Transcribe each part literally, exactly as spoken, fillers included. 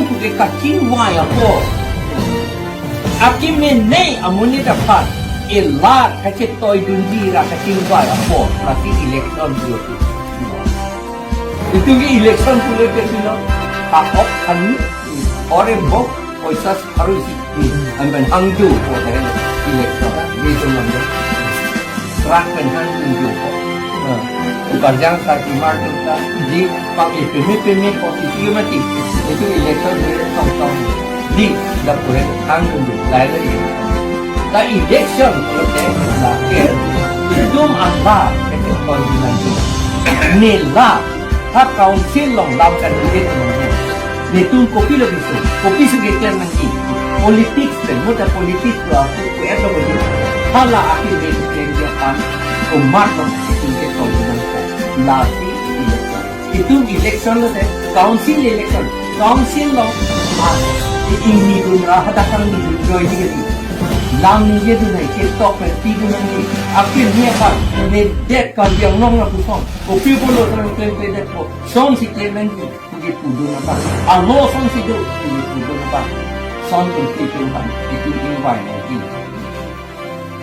Ke kachingvai apor. Akimene amonit aphan elar kachetoidunji ra kachingvai apor. Lasi election pulote. Itum ke election pulote pilo. Ahok khan ni, ore bok, poisa separuh isi. Anpen hangjo pulote election. Di tum nang. Serak pen hangjo. Nah, ukarjang sa kimar tum ta. Di pang ipeme peme posisi mati. Itum election dua ribu dua puluh. Di, dak pulote hangjo. Lahelo election. Ta election pulote lahelo. Itum anda ke kontinenti. Nela ha council along lam candidate nangji. Netum kopilo bisu, kopi su keklang nangji. Politics pen, mo ta politics lo aku ku eto bagi. Hala akhir de keklang dia pan, komat lo itum ke tol nangpo. Lasi election. Itum election lote, council election. Council along, ah, i-, ingnidun ra hadak kangnidun joine kali. Lam ningjedun nai, ketok pen pidun nangji. Akhir ni apa, nedet Karbi Anglong lapuson. Kopi pulo sang klemkledetpo. Sonsi klem nangji, puji pudun apa. Alo sonsi do, puji pudun apa. Son tum pi tum pan, itum ingvai nangji.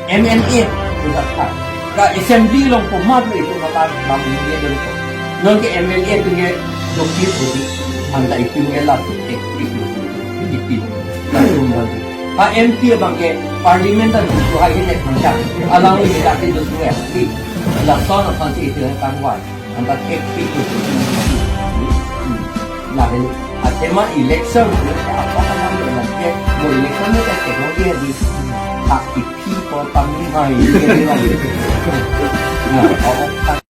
M L A, pusat kha. Ka assembly along komat lo itum apa, lam ningjedunpo. Nonke M L A atum ke dokir budi. Anta itum ke la tuk ek, itum, itum. La tum bagi. Ha M P abang ke parliament an tu hai ke nek mangkang. Alangli ke dati do tu ya. Lason aphansi itum kangvai. Anta ek pi tu. Hmm. Lahelo. Athema election, apa kan election ke, mo election ke teknologi di. Hak iphi ko pamihai. Nah, oh, oh.